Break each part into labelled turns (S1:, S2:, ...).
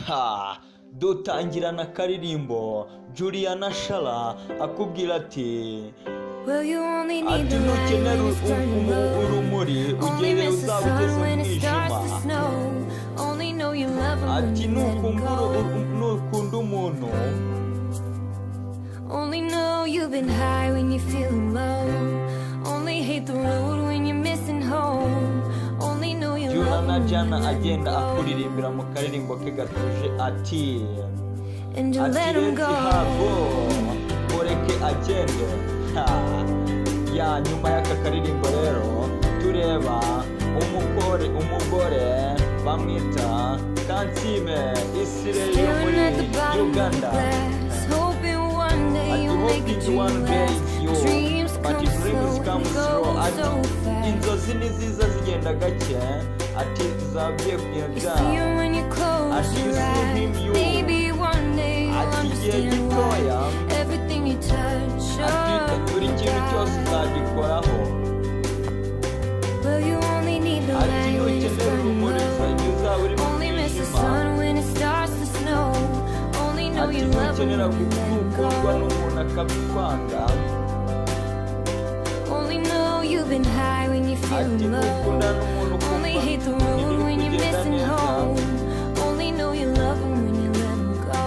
S1: Ha, dutangirana akaririmbo Juliana Shara akubwira ati
S2: Well, you only need
S1: ati
S2: the light
S1: nukenera
S2: when it's burning low.
S1: urumuri
S2: Only
S1: ugere
S2: miss the
S1: uzaba
S2: sun
S1: ugeze mu
S2: when it starts
S1: mwijima
S2: to snow. Only know you love 'em when
S1: ati
S2: you let 'em
S1: nukumbura
S2: go.
S1: nukunda umuntu.
S2: Only know you've been high when you're feeling low. Only hate the road when you're missing home. Only know you love
S1: Juliana
S2: 'em when you
S1: Jana
S2: let 'em
S1: agenda
S2: go.
S1: akuririmbira mu karirimbo ke gatuje ati
S2: And you
S1: ati
S2: let 'em
S1: let
S2: go.
S1: her go, mureke agende. Ha. Ya nyuma y'aka karirimbo rero tureba umugore bamwita Kansime Isirayeli yo
S2: Staring
S1: muri
S2: at the bottom of the
S1: Uganda.
S2: glass, hoping one day
S1: Ati
S2: you'll make a
S1: hoping
S2: dream
S1: one day
S2: last.
S1: you
S2: Dreams
S1: but
S2: come
S1: dreams
S2: slow
S1: come
S2: and
S1: slow.
S2: go
S1: Ati
S2: so fast.
S1: inzozi ni ziza zigenda gake, ati zabwiye
S2: You
S1: kugenda.
S2: see 'em when you close
S1: Ati
S2: your
S1: you see him
S2: eyes.
S1: you
S2: Maybe one day you'll
S1: ati igihe
S2: understand why
S1: gitoya
S2: everything you touch,
S1: ati
S2: oh,
S1: buri kintu cyose
S2: dies.
S1: uzagikoraho.
S2: Well, you only need the
S1: Ati
S2: light when it's
S1: nukenera
S2: burning
S1: urumuri
S2: low.
S1: igihe uzaba uri mu
S2: Only miss the
S1: mwijima.
S2: sun when it starts to snow. Only know
S1: Ati
S2: you love 'em
S1: nukenera
S2: when you let 'em
S1: gukundwa
S2: go.
S1: n'umuntu akabikwanga.
S2: Only know you've been high when you're
S1: Ati
S2: feeling low.
S1: nukundana n'umuntu
S2: Only
S1: ukumva
S2: hate the road
S1: ntibiri
S2: when you're
S1: kugenda
S2: missing
S1: neza.
S2: home. Only know you love 'em when you let 'em go.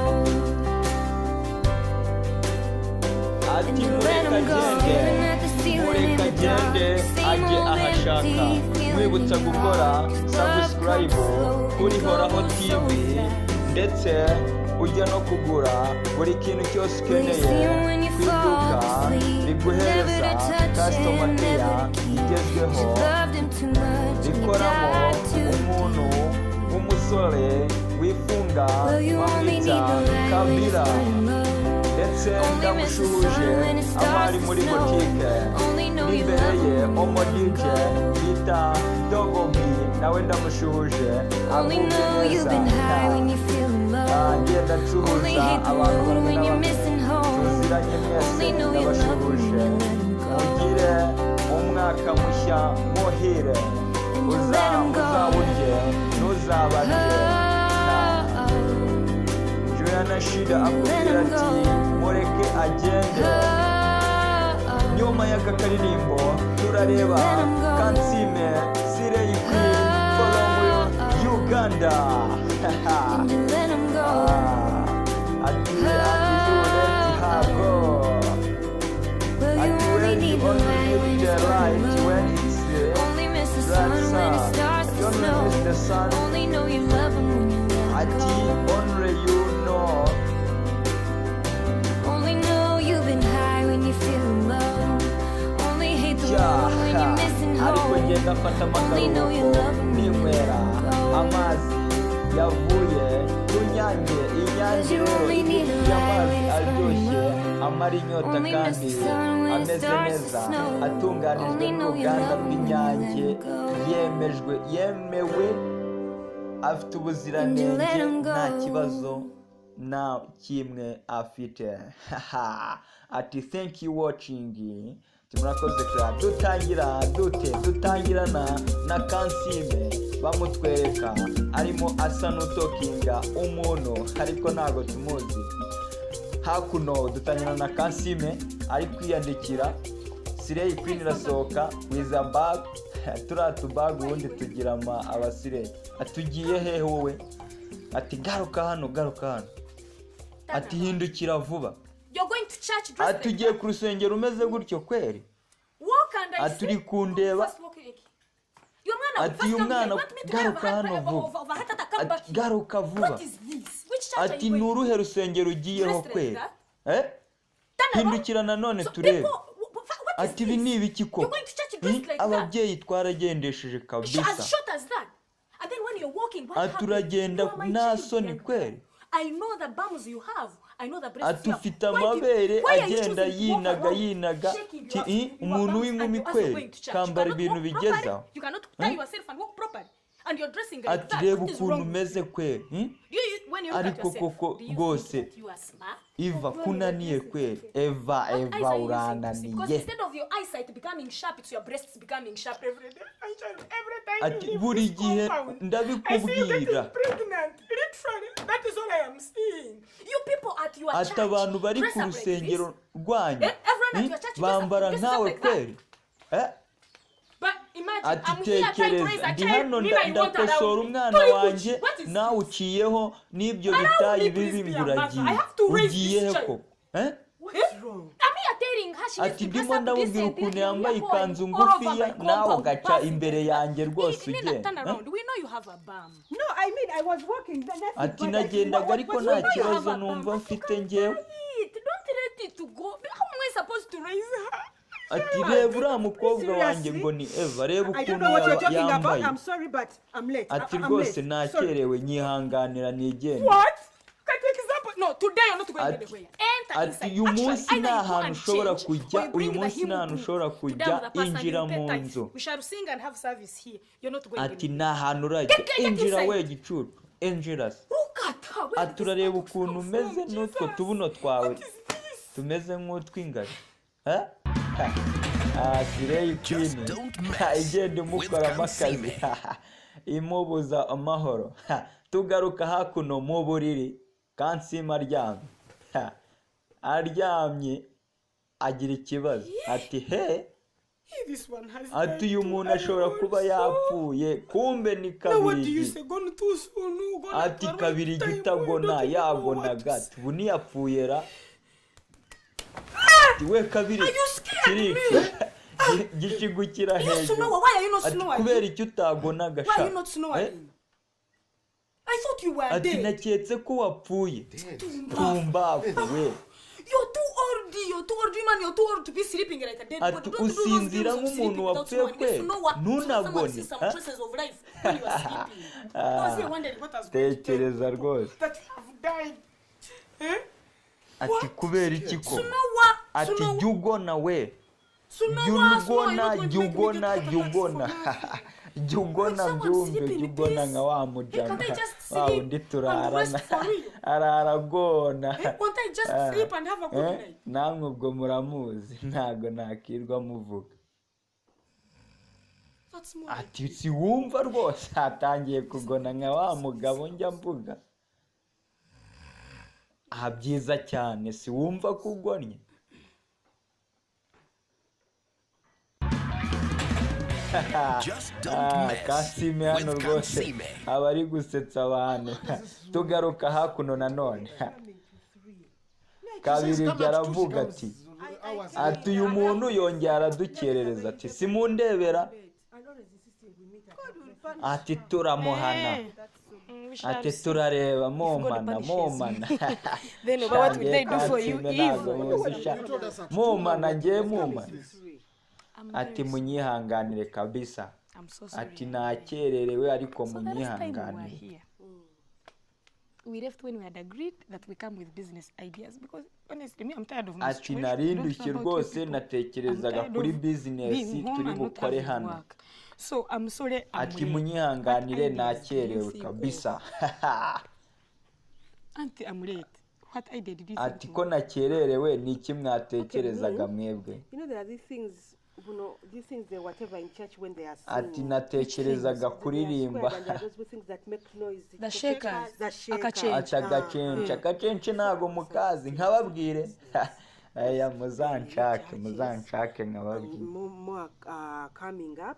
S1: Ati
S2: And you let
S1: mureke
S2: 'em go.
S1: agende,
S2: Staring at the ceiling
S1: mureke
S2: in the dark.
S1: agende
S2: Same
S1: ajye
S2: old
S1: aho ashaka.
S2: empty feeling
S1: Mwibutsa
S2: in your
S1: gukora
S2: heart. 'Cause love comes
S1: subscribe
S2: slow
S1: kuri
S2: and
S1: Horaho
S2: goes so
S1: TV,
S2: fast.
S1: ndetse ujya no kugura buri kintu cyose
S2: Will you
S1: ukeneye
S2: see 'em when you
S1: ku
S2: fall
S1: iduka
S2: asleep?
S1: riguhereza
S2: Never to touch
S1: customer
S2: and
S1: care
S2: never to keep.
S1: igezweho
S2: You loved him too much and you
S1: rikoramo
S2: died too
S1: umuntu
S2: deep.
S1: w'umusore wifunga
S2: Well, you only
S1: bamwita
S2: need the light when it's
S1: Kabila,
S2: burning low.
S1: ndetse
S2: Only miss the
S1: ndamushuhuje
S2: sun when it
S1: aho
S2: starts
S1: ari
S2: to
S1: muri
S2: snow.
S1: botike
S2: Only know you
S1: n'imbere
S2: love
S1: ye
S2: 'em when you
S1: omo
S2: let 'em
S1: DJ
S2: go.
S1: bita Dogobi nawe ndamushuhuje
S2: Only
S1: agubwe
S2: know you've
S1: neza.
S2: been high when you're feeling low.
S1: Ngenda
S2: Only
S1: ncuruza
S2: hate the
S1: abantu
S2: road
S1: bamwe
S2: when
S1: na
S2: you're
S1: bamwe
S2: missing home.
S1: tuziranye mwese
S2: Only know you love 'em when
S1: ndabashuhuje
S2: you let 'em go.
S1: mugire umwaka mushya muhire
S2: And you let 'em go.
S1: Uzawurye ntuzabarye.
S2: Oh,
S1: Juliana Shida
S2: And you let
S1: akubwira
S2: 'em
S1: ati
S2: go.
S1: mureke agende.
S2: Oh,
S1: Nyuma y'aka karirimbo turareba
S2: Let 'em go.
S1: Kansime Slay Queen from Uganda.
S2: And you let 'em go.
S1: Ah, ati and you let her go.
S2: Well, you
S1: Ati
S2: only
S1: when
S2: need
S1: you
S2: the
S1: only
S2: light when
S1: need
S2: it's
S1: the
S2: burning
S1: light
S2: low.
S1: when it's
S2: Only miss the
S1: bright
S2: sun when it
S1: sun.
S2: starts
S1: You
S2: to
S1: only
S2: snow.
S1: miss the sun.
S2: Only know you love 'em when you let 'em
S1: Ati
S2: go.
S1: only you know.
S2: Only know you've been high when you're feeling low. Only hate the
S1: Yeah.
S2: road when you're missing
S1: Ariko
S2: home.
S1: ngenda afata
S2: Only know you
S1: akaruhuko
S2: love 'em when you let
S1: ninywera
S2: 'em go.
S1: amazi yavuye ku Nyange. Inyange
S2: 'Cause you
S1: rero
S2: only need the
S1: ifite
S2: light
S1: amazi
S2: when it's burning
S1: aryoshye
S2: low.
S1: amara inyota
S2: Only miss
S1: kandi
S2: the sun when it
S1: ameze
S2: starts to
S1: neza
S2: snow.
S1: atunganijwe
S2: Only know you
S1: n'uruganda
S2: love 'em when you let
S1: rw'Inyange
S2: 'em go.
S1: yemejwe yemewe afite
S2: And you
S1: ubuziranenge
S2: let 'em
S1: nta
S2: go.
S1: kibazo na kimwe afite. Ati thank you watching, murakoze kureba. Dutangira dute? Dutangirana na Kansime bamutwereka arimo asa n'utokinga umuntu ariko ntabwo tumuzi. Hakuno dutangira na Kansime ari kwiyandikira. Slay Queen irasohoka with a bag, turiya tubag ubundi tugira ama abaslay. Atugiye hehe wowe? Ati garuka hano, garuka hano. Ati hindukira vuba.
S3: You're going to church dressed
S1: Ati
S3: like
S1: ugiye
S3: that.
S1: ku rusengero umeze gutyo kweri?
S3: Walk and I
S1: Ati
S3: see.
S1: uri kundeba.
S3: First walk like. Your mwana,
S1: Ati uyu mwana garuka hano vuba. Ati garuka vuba.
S3: What is this? Which church are
S1: Ati
S3: you
S1: ni
S3: going?
S1: uruhe rusengero ugiyeho
S3: Dressed like
S1: kweri?
S3: that?
S1: Eh?
S3: Turn around.
S1: Hindukira nanone
S3: So
S1: turebe.
S3: people, what is
S1: Ati ibi
S3: this?
S1: ni ibiki koko?
S3: You're going to church dressed like that?
S1: Ababyeyi twaragendesheje kabisa.
S3: As short as that. And then when you're walking, what
S1: Ati
S3: happened?
S1: uragenda
S3: You are my
S1: nta
S3: child,
S1: soni
S3: young
S1: kweri?
S3: man. I know the bums you have. I know the breasts
S1: Ati
S3: you have.
S1: ufite
S3: Why do you-
S1: amabere
S3: why are you
S1: agenda
S3: choosing to walk
S1: yinaga
S3: around
S1: yinaga
S3: shaking
S1: Ti-
S3: your
S1: umuntu
S3: bums
S1: w'inkumi
S3: and you're also
S1: kweri
S3: going to church? You
S1: kambara
S3: cannot
S1: ibintu
S3: walk
S1: bigeze
S3: properly.
S1: aho.
S3: You cannot tie yourself and walk properly. And you're dressing like
S1: Ati
S3: that.
S1: reba
S3: What is
S1: ukuntu
S3: wrong with
S1: umeze
S3: you?
S1: kweri,
S3: When you look at
S1: Ariko
S3: yourself,
S1: koko
S3: do you think
S1: rwose
S3: that you are smart?
S1: Eva kunaniye kweri, Eva.
S3: What eyes
S1: Eva
S3: are you using to see? Because
S1: urananiye.
S3: instead of your eyesight becoming sharp, it's your breasts becoming sharp every day.
S4: Every time
S1: Ati
S4: you leave
S1: buri
S4: this
S1: gihe
S4: compound, I see you
S1: ndabikubwira.
S4: getting pregnant. Literally, that
S3: I'm seeing? You people at your
S1: Ati
S3: church
S1: abantu bari
S3: dress
S1: ku
S3: up like this.
S1: rusengero rwanyu
S3: Eh, everyone at your church dress up-
S1: bambara
S3: dresses up
S1: nkawe
S3: like that.
S1: kweri? Eh?
S3: But imagine,
S1: Ati
S3: I'm here trying to raise
S1: tekereza
S3: a
S1: ndi
S3: child.
S1: hano
S3: Nina, you want
S1: ndakosora
S3: around me.
S1: umwana
S3: Tony
S1: wanjye,
S3: Kuchi, what is
S1: nawe
S3: this?
S1: uciyeho n'ibyo
S3: Allow
S1: bitayi
S3: me,
S1: bibi
S3: please, be
S1: ngo
S3: a mother.
S1: uragiye.
S3: I have to raise
S1: Ugiye
S3: this
S1: he
S3: child.
S1: koko? Eh?
S3: What's wrong? I'm here telling her she needs
S1: Ati
S3: to dress
S1: ndimo
S3: up
S1: ndamubwira
S3: decently.
S1: ukuntu
S3: You
S1: yambaye
S3: are going
S1: ikanzu
S3: all over
S1: ngufiya,
S3: my
S1: nawe
S3: compound,
S1: ugaca
S3: passing
S1: imbere
S3: like that.
S1: yanjye rwose
S3: Nina,
S1: ugenda.
S3: turn
S1: Eh?
S3: around. We know you have a bum.
S4: No, I mean, I was walking. That's
S1: Ati
S4: what I-
S1: nagendaga ariko
S4: what-
S1: nta
S4: what-
S3: You
S1: kibazo
S3: have a
S1: numva
S3: bum. But you
S1: mfite
S3: can't
S1: njyewe.
S3: buy it. Don't let it go. How am I supposed to raise her?
S1: Ati reba uriya mukobwa wanjye
S4: Seriously?
S1: ngo ni Eva, reba
S4: I don't
S1: ukuntu
S4: know what you're talking about.
S1: yambaye.
S4: I'm sorry, but I'm late.
S1: Ati
S4: I'm
S1: rwose
S4: late. Sorry.
S1: nakerewe, nyihanganira nigende.
S3: What? Can take example? No, today you're not going
S1: Ati
S3: anywhere. Enter
S1: ati
S3: inside.
S1: uyu
S3: Actually,
S1: munsi
S3: either
S1: nta
S3: you go
S1: hantu
S3: and
S1: ushobora
S3: change,
S1: kujya,
S3: or you
S1: uyu
S3: bring the
S1: munsi nta
S3: hymn
S1: hantu
S3: book
S1: ushobora
S3: to
S1: kujya,
S3: down the pastor and
S1: injira
S3: you pay
S1: mu
S3: tithes.
S1: nzu.
S3: We shall sing and have service here. You're not going
S1: Ati
S3: anywhere.
S1: nta hantu urajya,
S3: Get, get, get
S1: injira
S3: inside.
S1: we gicucu, injira se.
S3: Look at her. Where
S1: Ati
S3: did this
S1: urareba
S3: buttocks
S1: ukuntu
S3: come
S1: umeze
S3: from?
S1: n'utwo
S3: Jesus.
S1: tubuno twawe
S3: What is this?
S1: tumeze nk'utw'ingagi. Eh? Ah, Slay
S5: Just
S1: Queen
S5: don't mess
S1: igenda
S5: with
S1: imukoramo akazi,
S5: Kansime.
S1: imubuza amahoro. Ha, tugaruka hakuno mu buriri, Kansima aryamye. Ha, aryamye agira ikibazo, ati he
S3: This one has
S1: ati
S3: died
S1: uyu
S3: too
S1: muntu
S3: early
S1: ashobora kuba
S3: also.
S1: yapfuye, kumbe ni
S3: Now what do you
S1: Kabirigi.
S3: say? Gone too soon. No, gone at
S1: Ati
S3: the right
S1: Kabirigi
S3: time. We
S1: itagona
S3: don't even know what
S1: yagonaga,
S3: to say.
S1: ati ubu ntiyapfuye ra. Ati we Kabiri
S3: Are you scared me?
S1: kiriki gishigukira
S3: You
S1: hejuru.
S3: snower. Why are you not
S1: Ati
S3: snoring?
S1: kubera icyo utagonaga
S3: Why are
S1: sha?
S3: you not
S1: Eh?
S3: snoring? I thought you were
S1: Ati
S3: dead.
S1: naketse ko wapfuye, tumbafu we.
S3: You're too old. You're too old, man. You're too old to be sleeping like a dead body.
S1: Ati
S3: Don't do those
S1: usinzira
S3: games of
S1: nk'umuntu
S3: sleeping without
S1: wapfuye
S3: snoring. You
S1: kweli,
S3: snow what? So someone
S1: ntunagone,
S3: sees some
S1: ha?
S3: traces of life when you are sleeping. I was here wondering what has going to tell
S1: Tekereza
S3: people
S1: rwose.
S3: that you have died. Eh?
S1: Ati kubera iki ko?
S3: Snower.
S1: Ati
S3: Snower.
S1: jya ugona we,
S3: Snower.
S1: jya
S3: Snower. You're
S1: ugona,
S3: not going
S1: jya
S3: to make me
S1: ugona,
S3: get heart
S1: jya
S3: attacks for
S1: ugona,
S3: nothing.
S1: jya ugona
S3: Let someone
S1: mbyumve,
S3: sleep
S1: jya
S3: in
S1: ugona
S3: peace.
S1: nka wa
S3: Hey,
S1: mujama
S3: can't I just
S1: wa
S3: sleep
S1: wundi
S3: and
S1: turarana
S3: rest for real?
S1: arara agona.
S3: Eh, won't I just
S1: Ah,
S3: sleep and have a good
S1: eh,
S3: night?
S1: namwe ubwo muramuzi, ntago nakirwa muvuga.
S3: That's more like
S1: Ati siwumva rwose, atangiye kugona nka wa mugabo njya mvuga. Aha byiza cyane, siwumva ko ugonnye.
S5: Just don't
S1: Ah,
S5: mess
S1: Kansime hano
S5: with
S1: rwose
S5: Kansime.
S1: aba ari gusetsa abantu. Tugaruka hakuno nanone, Kabirigi aravuga ati ati uyu muntu yongera aradukerereza, ati simundebera, ati turamuhana, ati turareba mumana mumana.
S3: Then what will they do for you
S1: Kansime ntago
S3: evil?
S1: muzi sha, mumana ngiye mumana. Ati munyihanganire kabisa,
S3: I'm so sorry.
S1: ati nakererewe ariko
S3: So the last time we were
S1: munyihanganire.
S3: here, we left when we had agreed that we come with business ideas because honestly, me, I'm tired of my
S1: Ati
S3: situation.
S1: nari
S3: I don't know
S1: ndushye
S3: about you
S1: rwose,
S3: people. I'm
S1: natekerezaga
S3: tired
S1: kuri
S3: of
S1: bizinesi
S3: being home
S1: turi
S3: and not
S1: bukore
S3: having
S1: hano.
S3: work. So I'm sorry I'm
S1: Ati
S3: late. What
S1: munyihanganire
S3: ideas do you
S1: nakerewe
S3: think of?
S1: kabisa.
S3: Auntie, I'm late. What idea did you
S1: Ati
S3: think
S1: ko
S3: of?
S1: nakererewe ni iki mwatekerezaga mwebwe?
S4: You know, there are these things, you know, these things, they whatever in church when they are
S1: Ati
S4: singing.
S1: natekerezaga
S4: They are
S1: kuririmba.
S4: squared and there are those things that make noise.
S3: The shakers.
S4: The shakers.
S3: Akachenche.
S1: Ati agacence, agacence ntago mukazi nkababwire. Aya muzanshake, muzanshake nkababwire.
S4: More coming up,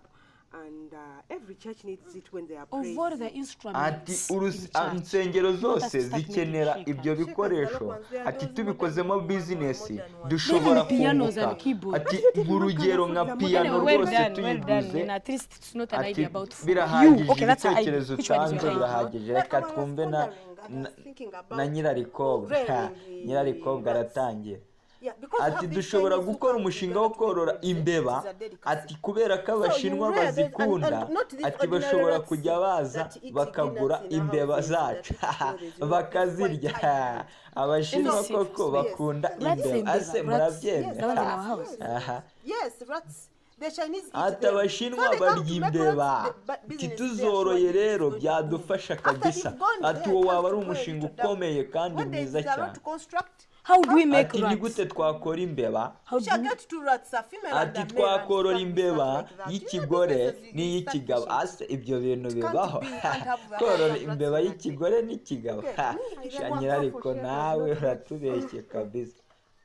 S4: and every church needs it when they are
S3: Of all
S4: praising.
S3: the
S1: Ati
S3: instruments in church,
S1: insengero
S3: let us
S1: zose
S3: start making
S1: zikenera
S3: shakers.
S1: ibyo bikoresho. Ati tubikozemo bizinesi dushobora
S3: Even pianos and
S1: kunguka.
S3: keyboards.
S1: Ati nk'urugero nka piyano
S3: Anyway, well
S1: rwose
S3: done, well done.
S1: tuyiguze.
S3: And at least it's not an
S1: Ati
S3: idea about food. You,
S1: birahagije,
S3: okay, that's an idea.
S1: ibitekerezo
S3: Which one is
S1: utanze
S3: your idea?
S1: birahagije, reka
S4: I was
S1: twumve na
S4: wondering, I
S1: na,
S4: was thinking about
S1: na nyirarikobwa.
S4: rearing
S1: Nyirarikobwa
S4: rats.
S1: aratangiye.
S4: Yeah, because we
S1: Ati
S4: have these
S1: dushobora
S4: Chinese who
S1: gukora
S4: come to
S1: umushinga wo
S4: Uganda to make
S1: korora
S4: bread. It
S1: imbeba.
S4: is a delicacy.
S1: Ati kubera ko
S4: So you
S1: abashinwa
S4: rear those and,
S1: bazikunda,
S4: and not these
S1: ati
S4: ordinary
S1: bashobora
S4: rats
S1: kujya baza
S4: that eat
S1: bakagura
S4: peanuts in our
S1: imbeba
S4: houses that
S1: zacu
S4: eat strawberries, you know, these white
S1: bakazirya.
S4: tiny ones.
S1: Abashinwa
S3: Let me see
S1: koko
S3: first.
S4: Yes,
S1: bakunda
S3: Rats
S1: imbeba,
S3: imbeba.
S1: ase
S3: Rats.
S4: yes,
S1: murabyemera?
S3: The ones in
S4: rats,
S3: our house.
S4: yes,
S1: Aha.
S4: yes, rats. The Chinese eat
S1: Ati
S4: them. So
S1: abashinwa
S4: they come
S1: barya
S4: to make rats,
S1: imbeba,
S4: the business they are
S1: tituzoroye
S4: sure it is
S1: rero
S4: going to boom.
S1: byadufasha
S4: After
S1: kabisa.
S4: they've gone
S1: Ati
S4: there,
S1: uwo
S4: come
S1: waba ari
S4: to put a
S1: umushinga
S4: little down.
S1: ukomeye kandi
S4: When there
S1: mwiza
S4: is a lot
S1: cyane.
S4: to construct,
S3: How do we make
S1: Ati ni
S3: rats?
S1: gute twakora imbeba?
S3: How do
S4: Shall
S3: we
S4: get two rats, a female and
S1: Ati
S4: a male, and
S1: twakorora
S4: start
S1: imbeba
S4: like that. You know,
S1: y'ikigore
S4: businesses, you start
S1: n'iy'ikigabo.
S4: fishing.
S1: Ase ibyo bintu
S4: It can't
S1: bibaho?
S4: be, you can't have the
S1: Korora
S4: rats
S1: imbeba
S4: in a day.
S1: y'ikigore n'ikigabo.
S4: Okay.
S1: Shanyira, ariko nawe uratubeshye kabisa.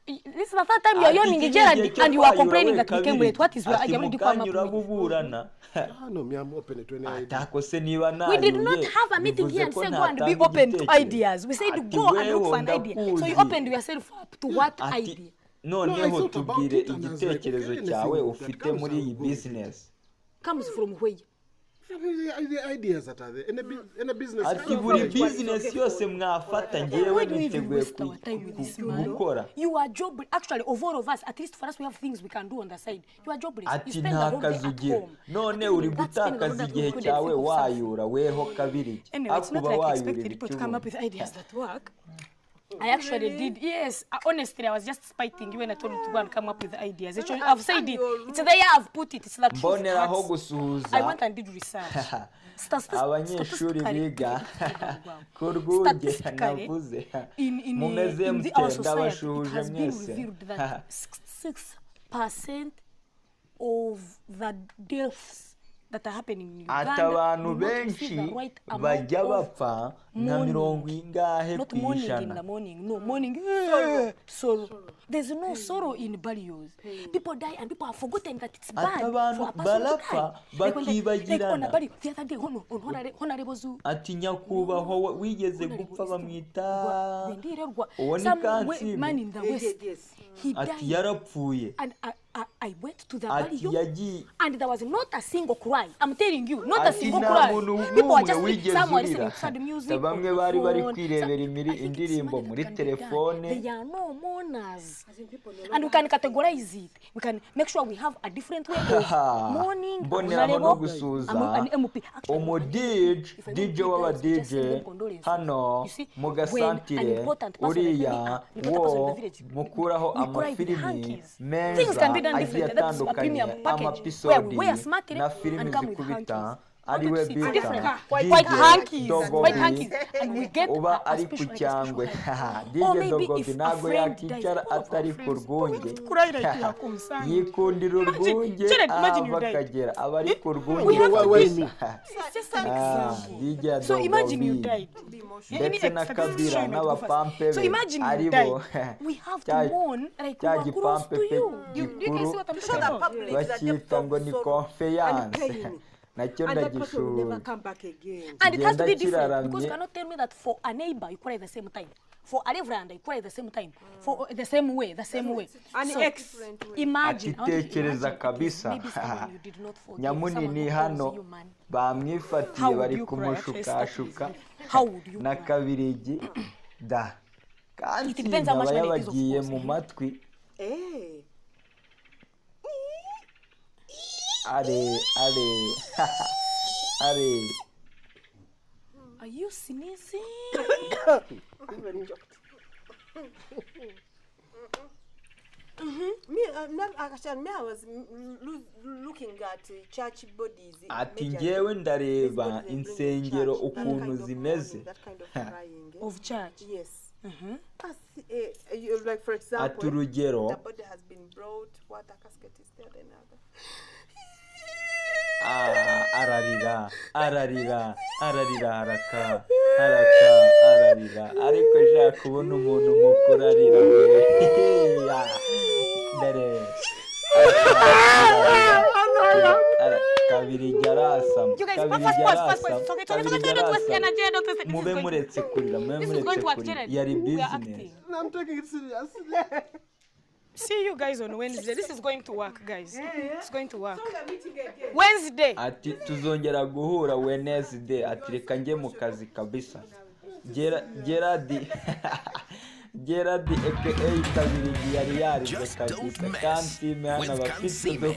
S3: This is the third time you are
S1: Ati
S3: yawning,
S1: iki ni
S3: Gerard,
S1: igihe cyo
S3: and you are
S1: kwayura
S3: complaining
S1: we
S3: that we came
S1: kabiri.
S3: late. What is
S1: Ati
S3: you already
S1: mu
S3: come
S1: kanya
S3: up with?
S1: urabuburana.
S6: Ah, no, me, I'm open to any idea.
S1: Atako se niba
S3: We did not
S1: nayuye
S3: have a meeting
S1: bivuze
S3: here and
S1: ko
S3: say go and be
S1: ntatanga
S3: open to
S1: igitekerezo.
S3: ideas. We said
S1: Ati
S3: go and look
S1: weho
S3: for an idea. So you
S1: ndakuzi.
S3: opened yourself up to what
S1: Ati
S3: idea?
S6: No, I
S1: noneho
S6: thought about
S1: tubwire
S6: it and I was like,
S1: igitekerezo
S6: okay,
S1: cyawe
S6: anything that
S1: ufite
S6: comes,
S1: muri
S6: I'll
S1: iyi
S6: go with it.
S1: business.
S3: Comes from where?
S6: The ideas that are there. Any business.
S1: Ati
S6: comes
S1: buri
S6: from it.
S1: business yose mwafata
S3: Why
S1: ngewe
S3: do we even
S1: niteguye
S3: waste our time with this man?
S1: gukora.
S3: You are job actually of all of us, at least for us we have things we can do on the side. You are jobless. You
S1: Ati
S3: spend the
S1: nta
S3: whole day
S1: kazi
S3: at
S1: ugira,
S3: home.
S1: none
S3: But
S1: uri
S3: even that spending the whole
S1: gutakaza
S3: day at
S1: igihe
S3: home, you couldn't
S1: cyawe
S3: think of something.
S1: wayura weho kabiri.
S3: Anyway, it's not
S1: Akuba
S3: like I
S1: wayurira
S3: expected people to come
S1: icyubuntu.
S3: up with ideas that work. I actually did. Yes, honestly, I was just spiting you when I told you to go and come up with ideas. Actually, I've said it. It's there. I've put it. It's the truth.
S1: Mboneraho
S3: Hurts.
S1: gusuhuza
S3: I went and did research.
S1: Abanyeshuri
S3: Statistically,
S1: biga ku rwunge
S3: statistically,
S1: navuze.
S3: in,
S1: Mumeze
S3: in the,
S1: mute?
S3: our society, it
S1: Ndabashuhuje
S3: has been
S1: mwese.
S3: revealed that 66% of the deaths that are happening in
S1: Ati
S3: Uganda
S1: abantu
S3: do not receive
S1: benshi
S3: the right amount
S1: bajya
S3: of
S1: bapfa nka
S3: mourning.
S1: mirongo ingahe
S3: Not
S1: ku
S3: mourning in
S1: ijana.
S3: the morning, no mourning, sorrow. There's no sorrow in burials. People die and people have forgotten that it's
S1: Ati
S3: bad
S1: abantu
S3: for a person to
S1: barapfa
S3: die. Like on the, like on a
S1: bakibagirana.
S3: burial the other day, on honorable Zoo,
S1: Ati nyakubahwa wigeze
S3: Honorable
S1: gupfa
S3: is
S1: bamwita
S3: Ndirerwa,
S1: uwo ni
S3: some
S1: Kansime.
S3: man in the
S4: Yes,
S3: West,
S4: yes.
S3: he
S1: Ati
S3: died
S1: yarapfuye.
S3: and I went to the
S1: Ati
S3: burial
S1: yagiye.
S3: and there was not a single cry. I'm telling you, not a
S1: Ati
S3: single
S1: nta
S3: cry.
S1: muntu
S3: People were
S1: n'umwe
S3: just
S1: wigeze
S3: some were
S1: urira.
S3: listening to sad music on
S1: Bamwe
S3: the
S1: bari bari
S3: phone.
S1: kwirebera
S3: I think it's
S1: indirimbo
S3: money
S1: muri
S3: that can be done.
S1: telefone.
S3: There are no mourners. And we can categorize it. We can make sure we have a different way of mourning.
S1: Mboneraho no
S3: Honorable,
S1: gusuhuza
S3: I'm an MP. Actually,
S1: umu DJ,
S3: if I don't
S1: DJ
S3: do
S1: w'aba
S3: that, just send
S1: DJ
S3: them condolences.
S1: hano
S3: You see,
S1: mu
S3: when an
S1: gasantire
S3: important person, like maybe
S1: uriya
S3: an important person in
S1: wo
S3: the village,
S1: mukuraho
S3: we cry with
S1: amafilimi
S3: hankies.
S1: meza
S3: Things can be done
S1: agiye
S3: differently. That's a
S1: atandukanye,
S3: premium package where we wear
S1: amapisodi
S3: smartly
S1: na filimi
S3: and come with
S1: zikubita,
S3: hankies.
S1: ariwe
S3: Want to see it's
S1: bita
S3: different.
S1: DJ
S3: White hankies,
S1: Dogobi
S3: white hankies, and we get
S1: uba
S3: a
S1: ari ku
S3: special, like a
S1: cyangwe.
S3: special hanky.
S1: DJ
S3: Or maybe
S1: Dogobi
S3: if a
S1: ntabwo
S3: friend dies,
S1: yakicara
S3: all of our
S1: atari ku
S3: friends,
S1: rwunge.
S3: cry like you are concerned.
S1: Yikundira
S3: Imagine,
S1: urwunge
S3: Jared, imagine you
S1: ahava
S3: died.
S1: akagera aba ari ku rwunge
S3: We have
S6: Why,
S3: to
S6: why
S3: be.
S6: me?
S3: It's just an
S1: Ah,
S3: example.
S1: DJ
S3: So imagine you
S1: Dogobi
S3: died. Any
S1: ndetse na
S3: statistics
S1: Kabira
S3: show you might go first.
S1: n'abapampe
S3: So
S1: be
S3: imagine you
S1: aribo
S3: died. We have to
S1: cya
S3: mourn like we
S1: cya
S3: were close
S1: gipampe
S3: to
S1: pe
S3: you. You can
S1: gikuru
S3: see what I'm
S4: To show
S3: talking
S4: the
S3: about.
S4: public the depth
S1: bacyita
S4: of
S1: ngo ni
S4: sorrow and
S1: confiance
S4: pain.
S1: Nacyo
S4: And that person will never
S1: ndagishuye.
S4: come back again.
S3: And it has to
S1: Kigenda
S3: be different because
S1: kiraramye.
S3: you cannot tell me that for a neighbor you cry the same time, for a reverend you cry the same time, for the same way, the same way.
S4: An
S3: So
S4: ex.
S3: imagine, I want you to
S1: Atitekereza
S3: imagine it is
S1: kabisa.
S3: maybe someone you did not forgive, someone
S1: Nyamunini
S3: who calls
S1: hano
S3: you man.
S1: bamwifatiye
S3: How would
S1: bari
S3: you cry? Actually, start with
S1: kumushukashuka
S3: this. How would you
S1: na
S3: cry?
S1: Kabirigi da
S3: It depends
S1: Kansime
S3: how much
S1: aba
S3: money it is, of
S1: yabagiye
S3: course.
S1: mu matwi.
S4: Eh.
S1: Are are are.
S3: Are you sneezing?
S4: Even joked. Me, not actually, me, I was looking at church bodies.
S1: Ati
S4: Majorly.
S1: ngewe
S4: These
S1: ndareba
S4: bodies they bring in
S1: insengero
S4: church, that
S1: ukuntu
S4: kind of
S1: zimeze.
S4: mourning, that kind of crying. Eh?
S3: Of church.
S4: Yes. As, you, like for
S1: Ati
S4: example,
S1: urugero
S4: the body has been brought, what a casket is there, then other.
S1: Ah, ararira ararira ararira haraka haraka ararira, ariko shaka kubona umuntu mukuru arira we. Dore kabiri arasama.
S3: You guys,
S1: Kabiri
S3: first pause, first pause.
S1: arasama.
S3: It's okay, it's okay, it's
S1: Kabiri
S3: okay. Don't waste
S1: arasama.
S3: energy. Don't waste. This is
S1: Mube
S3: going to
S1: muretse kurira, mube
S3: This is going
S1: muretse
S3: to work,
S1: kurira,
S3: Jared.
S1: yari
S3: We are
S1: business.
S3: acting.
S6: No, I'm taking it serious.
S3: See you guys on Wednesday. This is going to work, guys. It's going to work. Wednesday.
S1: Ati tuzongera guhura Wednesday. Ati reka njye mu kazi kabisa. Gerard Gerard aka Kabirigi yari yarize
S5: Just don't
S1: kabisa.
S5: mess
S1: Kansime hano
S5: with
S1: abafite
S5: Kansime.